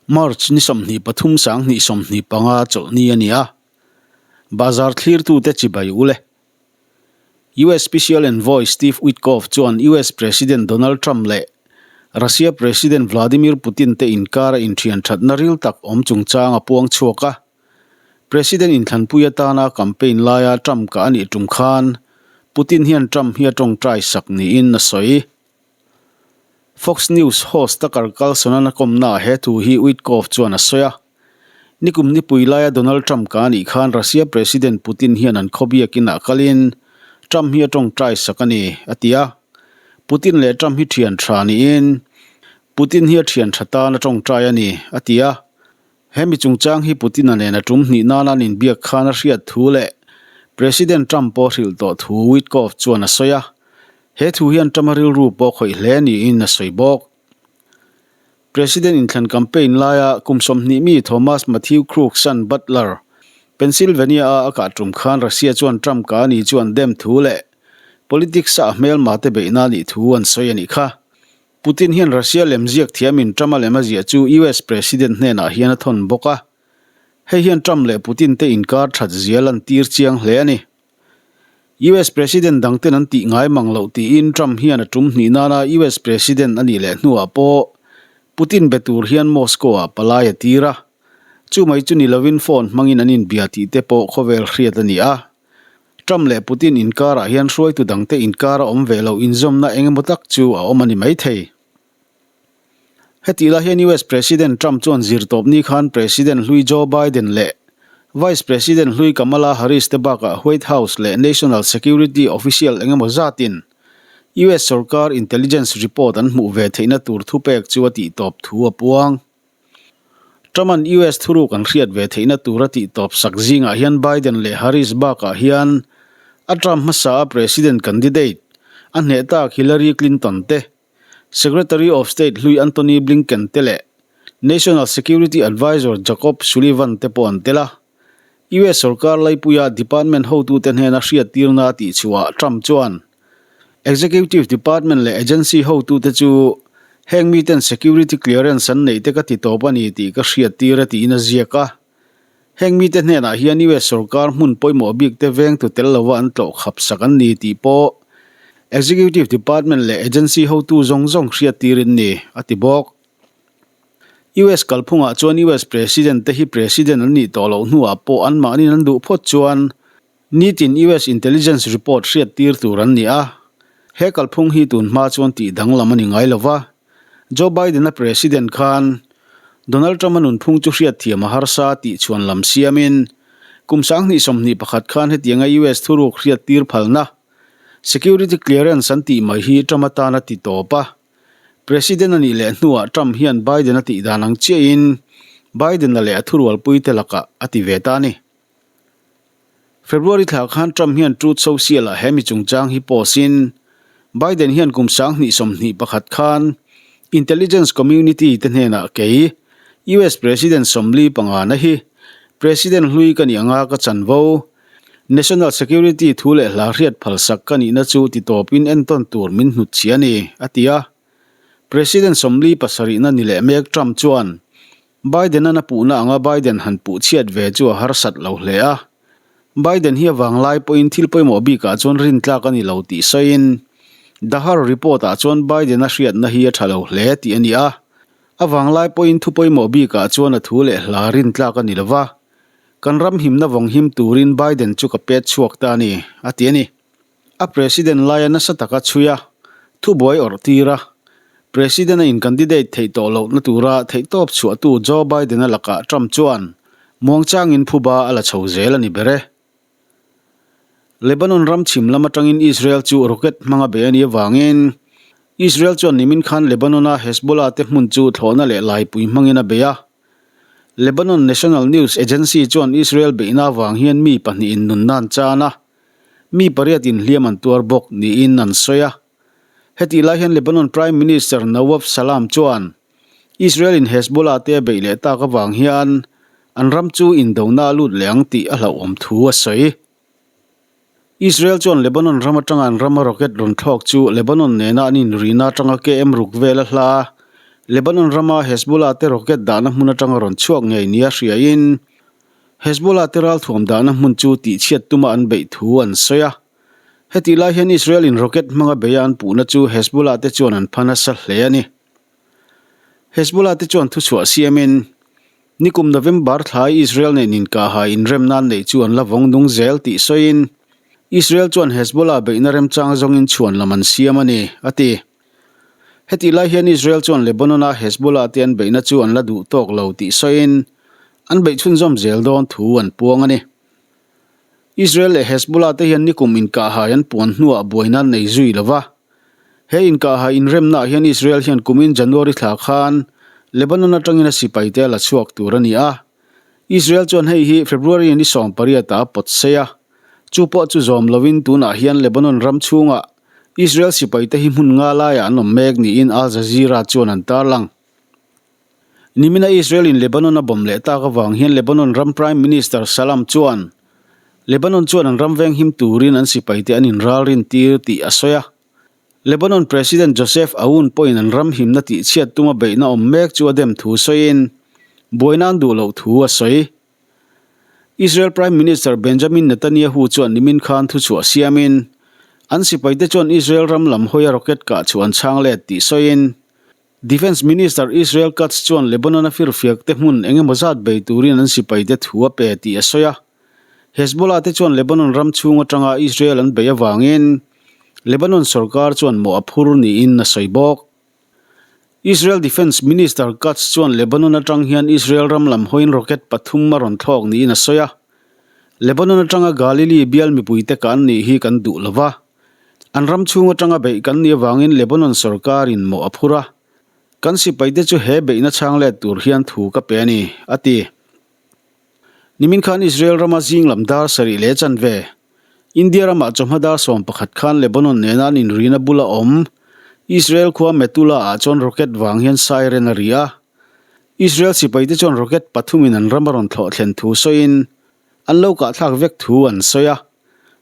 March ni 23 2025 chawlhni a ni a, bazar thlirtute chibai u le. US Special Envoy Steve Witkoff chuan US President Donald Trump leh Russia President Vladimir Putin te inkara inthian thatna ril tak awm chungchang a puang chhuak a. President inthlanpui atana campaign laia Trump ka a nih tum khan Putin hian Trump hi a tawngtai sak niin a sawi. Fox News host Tucker Carlson-a kawmnaah he thu hi Witkoff chuan a sawi a. Nikum nipui laia Donald Trump ka anih khan Russia President Putin hian an khawbiak inah kalin Trump hi a tawngtai sak a ni, a ti a. Putin leh Trump hi thian tha niin Putin hi a thian tha tan a tawngtai a ni, a ti a. He mi chungchang hi Putin-a nen a tum hnih nana an inbiak khan a hriat thu leh President Trump pawh hrilh tawh thu Witkoff chuan a sawi a. He thu hian Trump-a rilru pawh khawih hle niin a sawi bawk. President inthlan campaign laia kum 20 mi Thomas Matthew Crookshan Butler, Pennsylvania-a a kah tum khan Russia chuan Trump ka ni chu an dem thu leh politics-a a hmelma te beihna a nih thu an sawi a nih kha. Putin hian Russia lem ziak thiamin Trump-a lem a ziah chu US President hnenah hian a thawn bawk a. Hei hian Trump leh Putin te inkar that zia lantir chiang hle a ni. US President dangten an tih ngai mang loh tiin Trump hian a tum hnih nana US President a nih leh hnuah pawh Putin be tur hian Moscow-ah palai a tir a. Chu mai chu ni lovin phone hmangin an inbia tih te pawh khawvel hriat a ni a. Trump leh Putin inkarah hian hruaitu dangte inkar a awm ve loh inzawmna eng emaw tak chu a awm a ni maithei. Hetih lai hian US President Trump chuan zirtawpni khan President hlui Joe Biden leh Vice President hlui Kamala Harris te bakah White House leh National Security official eng emaw zatin US sorkar intelligence report an hmuh ve theihna tur thupek chu a tihtawp thu a puang. Trump-a'n US thuruk an hriat ve theihna tur a tihtawp sak zingah hian Biden leh Harris bakah hian a Trump hmasa a President candidate a hneh tak Hillary Clinton te, Secretary of State hlui Antony Blinken te leh National Security Advisor Jacob Sullivan te pawh an tel a. US sorkar laipuia department hotute hnena hriattirna a tihchhuahah Trump chuan Executive department leh agency hotute chu heng miten security clearance an neih te ka ti tawp a ni tih ka hriattir a tiin a ziak a. Heng mite hnenah hian US sorkar hmun pawimawh bik te vengtu tel lova an tlawh khap sak an ni tih pawh Executive department leh agency hotu zawng zawng hriattir in ni, a ti bawk. US kalphungah chuan US President te hi President an nih tawh loh hnuah pawh anmahniin an duh phawt chuan Nitin US Intelligence report hriat tir tur an ni a, he kalphung hi tun hma chuan tih danglam a ni ngai lo va. Joe Biden-a President khan Donald Trump-a nunphung chu hriat thiam a harsa tih chhuan lam siamin kum 2021 khan hetianga US thuruk hriat tir phalna security clearance an tih mai hi Trump atan a ti tawp a. President a nih leh hnuah Trump hian Biden-a tih dan ang chiahin Biden-a leh a thurualpuite lakah a ti ve ta a ni. February thla khan Trump hian Truth Social-ah he mi chungchang hi post-in, Biden hian kum 2021 khan intelligence community te hnenah kei, US President 45 na hi President hlui ka nih anga ka chanvo, National Security thu leh hla hriat phalsak ka nihna chu titawpin entawn tur min hnutchhi a ni, a ti a. President 47 na ni leh mek Trump chuan Biden-an a puhna anga Biden han puh chhiat ve chu a harsat lo hle a. Biden hi a vanglai pawhin thil pawimawh bikah chuan rintlak a ni lo tih sawiin, Dahar report-ah chuan Biden-a hriatna hi a tha lo hle tih a ni a. A vanglai pawhin thu pawimawh bikah chuan a thu leh hla rintlak a ni lo va. Kan ram himna vawng him turin Biden chu ka pet chhuak ta a ni, a ti a ni. A President laia nasa taka chhui a, thubuai awrh tir a, President a in-candidate theih tawh lohna tura theihtawp chhuahtu Joe Biden-a lakah Trump chuan muangchangin phuba a la chho zel a ni ber e. Lebanon ram chhim lam atangin Israel chu rocket hmanga bei a nih avangin Israel chuan nimin khan Lebanon-a Hezbollah te hmun chu thlawhna leh laipui hmangin a bei a. Lebanon National News Agency chuan Israel beihna avang hian mi pahnihin nunna an chan a, mi pariat inhliam an tuar bawk niin an sawi a. Hetih lai hian Lebanon Prime Minister Nawaf Salam chuan Israel-in Hezbollah te a beih leh tak avang hian an ram chu indona a lut leh ang tih a hlauhawm thu a sawi. Israel chuan Lebanon ram atanga an rama rocket rawn thlawk chu Lebanon nena an inrihna atanga KM ruk vel a hla. Lebanon rama Hezbollah te rocket dahna hmun atanga rawn chhuak ngei nia hriain Hezbollah te ralthuam dahna hmun chu tihchhiat tuma an beih thu an sawi a. Hetih lai hian Israel in rocket hmanga beia an puhna chu Hezbollah te chuan an pha nasa hle a ni. Hezbollah te chuan thuchhuah siamin nikum November thlai Israel nen inkaha inremna an neih chu an la vawng nung zel tih sawiin Israel chuan Hezbollah beihna remchang zawngin chhuan lam an siam a ni, a ti. Hetih lai hian Israel chuan Lebanon-a Hezbollah te an beihna chu an la duh tawk lo tih sawiin an beih chhunzawm zel dawn thu an puang a ni. Israel leh Hezbollah te hian nikum inkahhai an puan hnuah buaina an nei zui lo va. He inkahhai inremnaah hian Israel hian kumin January thla khan Lebanon atangin a sipaite a la chhuak tur a ni a. Israel chuan hei hi February ni 18 ah a pawt sei a. Chu pawh chu zawm lovin tunah hian Lebanon ram chhungah Israel sipaite hi hmun nga laiah an awm mek niin Al Jazeera chuan an tarlang. Nimina Israel-in Lebanon a bomb leh tak avang hian Lebanon ram Prime Minister Salam chuan Lebanon chuan an ram venghim turin an sipaite an inralrin tir tih a sawi a. Lebanon President Joseph Aoun pawhin an ram himna tihchhiat tuma beihna awm mek chu a dem thu sawiin buaina an duh loh thu a sawi. Israel Prime Minister Benjamin Netanyahu chuan nimin khan thuchhuah siamin an sipaite chuan Israel ram lam hawia rocket kah chu an chhang let tih sawiin Defence Minister Israel Katz chuan Lebanon-a firfiak te hmun eng emaw zat bei turin an sipaite thu a pe tih a sawi a. Hezbollah te chuan Lebanon ram chhung atanga Israel an beih avangin Lebanon sorkar chuan mawh a phur niin a sawi bawk. Israel Defence Minister Katz chuan Lebanon atang hian Israel ram lam hawiin rocket pathum a rawn thlawk niin a sawi a. Lebanon atanga Galilee bial mipuite ka an nih hi kan duh lo va. An ram chhung atanga beih kan nih avangin Lebanon sorkarin mawh a phur a, kan sipaite chu he beihna chhang let tur hian thu ka pe a ni, a ti. Nimin khan Israel rama zing lam dar sarih leh chanve, India ramah chawhma dar 11 khan Lebanon nena an inrina bula awm Israel khua Metula ah chuan rocket vang hian siren a ri a. Israel sipaite chuan rocket pathumin an ram a rawn thlawh thlen thu sawiin an lo kahthlak vek thu an sawi a.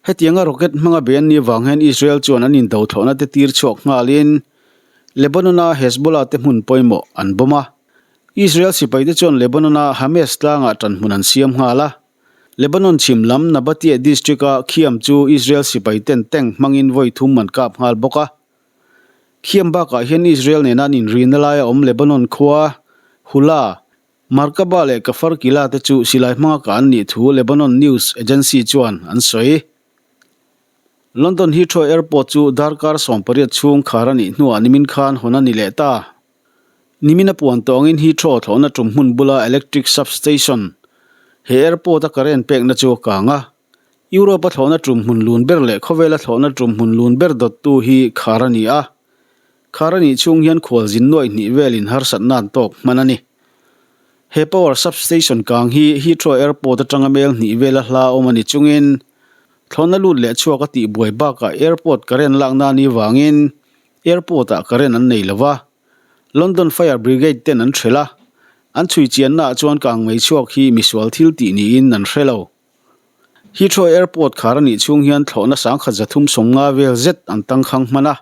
Hetianga rocket hmanga bei an nih avang hian Israel chuan an indo thlawhna te tir chhuak nghalin Lebanon-a Hezbollah te hmun pawimawh an bomb a. Israel sipaite chuan Lebanon-a Hamas tlangah ṭanhmun an siam nghal a. Lebanon chhim lam Nabatieh district-a Khiam chu Israel sipaiten tank hmangin vawi thum an kap nghal bawk a. Khiam bakah hian Israel nena an inrina laia awm Lebanon khua Hula, Markaba leh Kafar Kila te chu silai hmanga kah an nih thu Lebanon News Agency chuan an sawi. London Heathrow Airport chu darkar 18 chhung khar a nih hnuah nimin khan hawn a ni leh ta. Nimin a puan tawngin Heathrow thlawhna tum hmun bula electric substation, he airport a current pekna chu a kang a. Europe a thlawhna tum hmun lun ber leh khawvela thlawhna tum hmun lun ber dawttu hi khar a ni a. Khar a nih chhung hian khualzin nuaih hnih velin harsatna an tawk hman a ni. He power substation kang hi Heathrow Airport atanga mel hnih vela hla awm a ni chungin thlawhna lut leh chhuak a tih buai bakah airport current lakna a nih vangin airport ah current an nei lo va. London Fire Brigade ten an hrelh a, an chhui chiannaah chuan kang mei chhuak hi misual thil tih niin an hre lo. Heathrow Airport khar a nih chhung hian thlawhna 1350 vel zet an tangkhang hman a.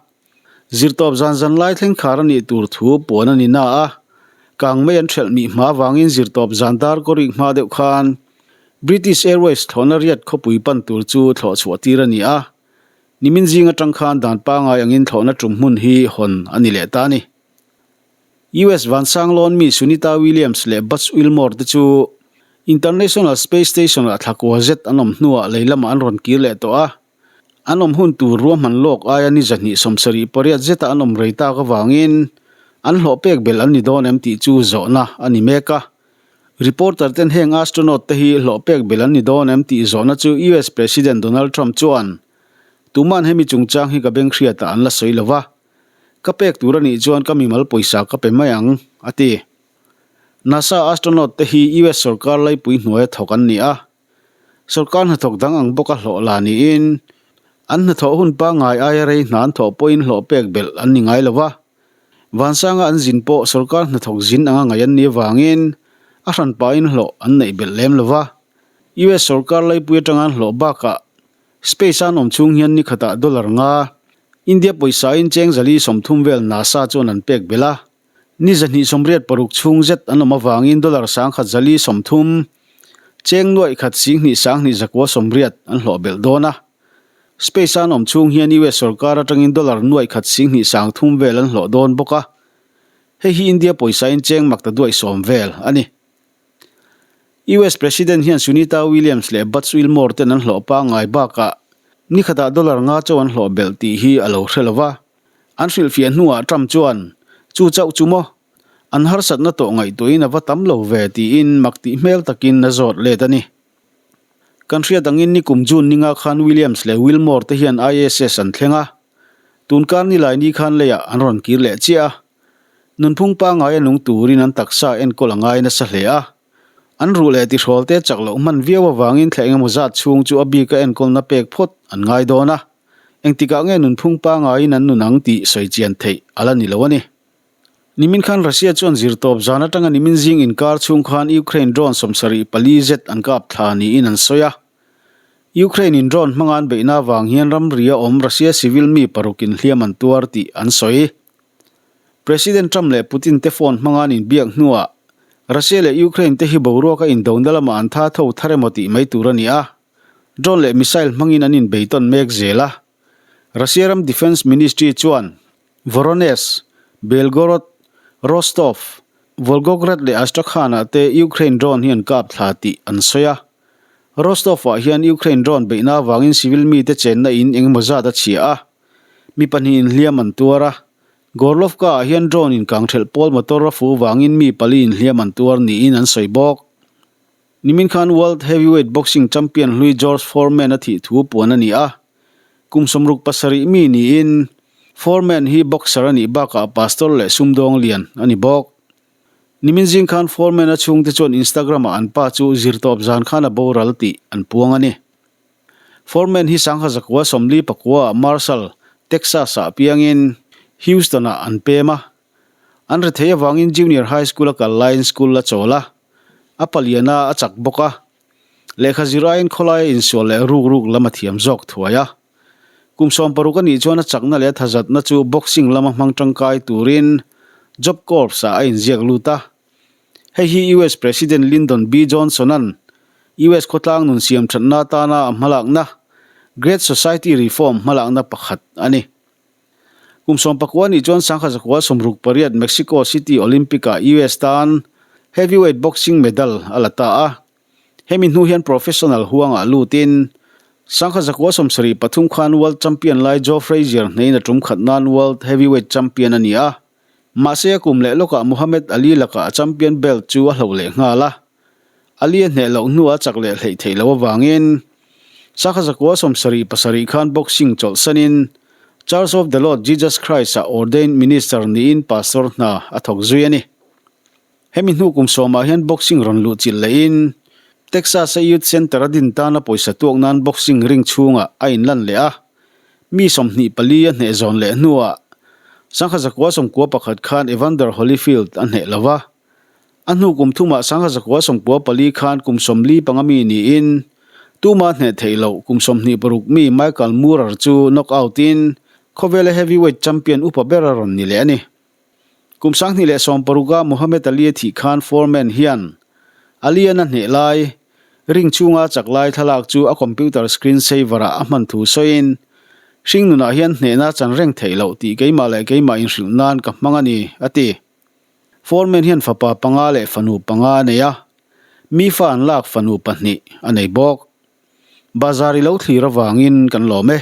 Zirtawp zan zan lai thleng khar a nih tur thu puan a ni na a, kang mai an hrelh mih hma avangin zirtawp zan dar kawrik hma deuh khan British Airways thlawhna riat khawpui pan tur chu thlawh chhuah tir a ni a, nimin zing atang khan dan pangai angin thlawhna tum hmun hi hawn a ni leh ta a ni. US Vansanglawn mi Sunita Williams leh Buzz Wilmore te chu International Space Station ah thlakua zet an awm hnuah lei lamah an rawn kir leh tawh a, An awm hun tur ruahman lawk aia ni 278 zeta an awm rei tak avangin an hlawh pek belh an ni dawn em tih chu zawhna a ni mek a. Reporter ten heng astronaut te hi hlawh pek belh an ni dawn em tih zawhna chu US President Donald Trump chuan, Tuman hemi chungchang hi ka beng hriatah an la sawi lo va, ka pek tur a nih chuan ka mimal pawisa ka pe mai ang, a ti. NASA astronaut te hi US sorkar laipui hnuaia thawk an ni a. Sorkar hnathawk dang ang bawka hlawh la niin, an hnathawh hun pangngai aia rei hna an thawh pawhin hlawh pek belh an ni ngai lo va. Vansanga an zin pawh sorkar hnathawk zin anga ngaih an nih avangin a hranpahin hlawh an neih belh lem lo va. US sorkar laipui atanga an hlawh bakah space a an awm chhung hian ni khatah dollar nga, India pawisain cheng 430 vel NASA chuan an pek belh a. Ni 286 chhung zet an awm avangin dollar 1430, cheng nuaih khat 12 1280 an hlawh belh dawn a. Space a an awm chhung hian US sorkar atangin dollar nuaih khat 12 30 vel an hlawh dawn bawk a. Hei hi India pawisain cheng mak ta duaih sawm vel a ni. US President hian Sunita Williams leh Butch Wilmore ten an hlawh pangngai bakah ni khatah dollar nga chauh an hlawh belh tih hi a lo hre lo va. An hrilhfiah hnuah Trump chuan, Chu chauh chu maw? An harsatna tawh ngaihtuahin a va tam lo ve tiin mak tih hmel takin a zawt let a ni. Kan hriat angin nikum June ninga khan Williams leh Wilmore te hian ISS an thleng a, tunkar nilai ni khan leiah an rawn kir leh chiah a. Nunphung pangngai a nung turin an taksa enkawl a ngai nasa hle a. An ruh leh tihrawl te chak loh hman viau avangin thla engemaw zat chhung chu a bika enkawlna pek phawt an ngai dawn a. Engtikah nge nunphung pangaiin an nun ang tih sawi chian theih a la ni lo a ni. Nimin khan Russia chuan zirtawp zan atanga nimin zing inkar chhung khan Ukraine drone 74 zet an kap thla niin an sawi a. Ukraine in drone hmanga an beihna avang hian ramri a awm Russia civil mi parukin hliam an tuar tih an sawi. President Trump leh Putin te phone hmanga an inbiak hnuah Russia leh Ukraine te hi boruaka indona lamah an tha tho thar emaw tih mai tur a ni a. Drone leh missile hmangin an inbeitawn mek zel a. Russia ram Defence Ministry chuan Voronezh, Belgorod, Rostov, Volgograd leh Astrakhan-ah te Ukraine drone hi an kap thla tih an sawi a. Rostov-ah hian Ukraine drone beihna avangin civil mite chenna in engemaw zat a chhia a, mi pahnihin hliam an tuar a. Gorlovka-ah hian drone inkangthelh pawl motor a fu vangin mi pali inhliam an tuar niin an sawi bawk. Nimin khan World Heavyweight Boxing Champion hlui George Foreman a thih thu puan a ni a. Kum 67 mi niin Foreman hi boxer a nih bakah pastor leh sumdawng lian a ni bawk. Nimin zing khan Foreman a chhungte chuan Instagram-ah an pa chu zirtawp zan khan a boral tih an puang a ni. Foreman hi 1949-ah Marshall, Texas-ah piangin Houston-ah an pem a. An rethei avangin Junior High School a kal laiin school a chawl a, a paliana a chak bawk a. Lehkha zir aiin khawlaia insual leh ruk ruk lam a thiam zawk thuai a. Kum 60 a nih chuan a chakna leh a thazatna chu boxing lama hmang tangkai turin Job Corps-ah a inziak lut a. Hei hi US President Lyndon B. Johnson-a'n US khawtlang nun siam thatna atana a hmalakna Great Society Reform hmalakna pakhat a ni. Kum 19 nih chuan 1968 Mexico City Olympic-ah US tan heavyweight boxing medal a la ta a. Hemi hnu hian professional huangah lutin 1973 khan world champion lai Joe Frazier hnehin a tum khat nan world heavyweight champion a ni a. Mahse a kum leh lawkah Muhammad Ali lakah a champion belt chu a hloh leh nghal a. Ali a hneh loh hnuah a chak leh hleih theih loh avangin 1977 khan boxing chawlhsanin Church of the Lord Jesus Christ-ah ordained minister niin pastor hna a thawk zui a ni. Hemi hnu kum sawmah hian boxing rawn luh chilh lehin Texas-a Youth Center a din tana pawisa tuak nan boxing ring chhungah a inlan leh a. Mi 24 a hneh zawn leh hnuah 1991 khan Evander Holyfield a hneh lo va. A hnu kum thumah 1994 khan kum 45 mi niin tuma hneh theih loh kum 26 mi Michael Moorer chu knock out-in khawvela heavyweight champion upa ber a rawn ni leh a ni. Kum 2016-a Muhammad Ali a thih khan Foreman hian Ali-an a hneh lai, ring chhunga chak lai thlalak chu a computer screen saver-ah a hman thu sawiin, Hring nunah hian hnehna chan reng theih loh tih keimah leh keimah inhrilh nan ka hmang a ni, a ti. Foreman hian fapa panga leh fanu panga a nei a, mi fa an lak fanu pahnih a nei bawk. Bazar i lo thlir avangin kan lawm e.